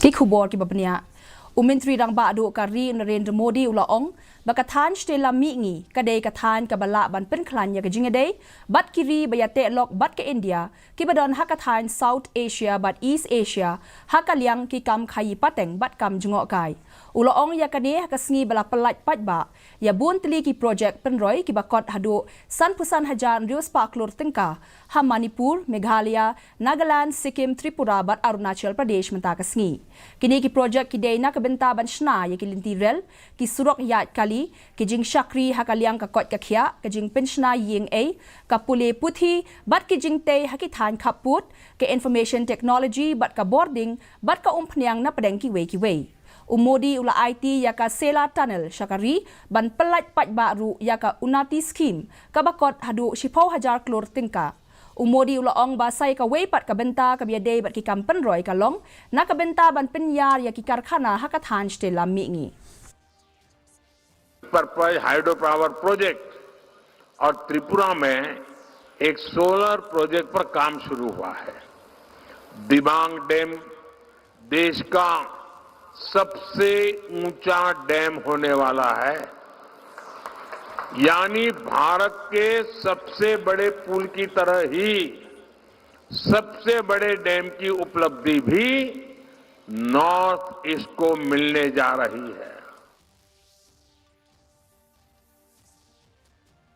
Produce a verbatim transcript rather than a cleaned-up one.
Ki khubor kiba bniah. U Myntri Rangbah Duh ka ri Narendra Modi u la ong ba ka thaiñ Shtelam Mihngi ka dei ka thaiñ kaba lah ban pynkhlaiñ ïa ka jingïadei bad ki ri ba ïateh lok bad ka India kiba don ha ka thaiñ South Asia bad East Asia ha ka liang ki kam khaïi pateng bad kam jngohkai. U la ong ïa kane ha ka sngi ba la pyllait paidbah ïa bun tylli ki projek pynroi kiba kot haduh sanphew san hajar hynriew spah klur tyngka ha Manipur, Meghalaya, Nagaland, Sikkim, Tripura bad Arunachal Pradesh mynta ka sngi. Kine ki projek ki dei na ka bynta ban shna ïa ki lynti rel, ki surok ïaid kali, ki jingshakri ha ka liang ka koit ka khiah, ka jingpynshna ïing ei, ka pule puthi bad ki jingtei ha ki thaiñ khappud, ka information technology bad ka bording bad ka umphniang na pdeng kiwei kiwei. U Modi u la aiti ïa ka Sela Tunnel sha ka ri ban pyllait paidbah ruh ïa ka Unnati Scheme kaba kot haduh shiphew hajar klur tyngka. U Modi u la ong ba sa ïa kawei pat ka bynta kaba ïadei bad ki kam pynroi ka long na ka bynta ban pynïar ïa ki karkhana ha ka thaiñ Shtelam Mihngi. पर्पज हाइड्रो पावर प्रोजेक्ट और त्रिपुरा में एक सोलर प्रोजेक्ट पर काम शुरू हुआ है। दिबांग डैम देश का सबसे ऊंचा डैम होने वाला है, यानी भारत के सबसे बड़े पुल की तरह ही सबसे बड़े डैम की उपलब्धि भी नॉर्थ ईस्ट को मिलने जा रही है।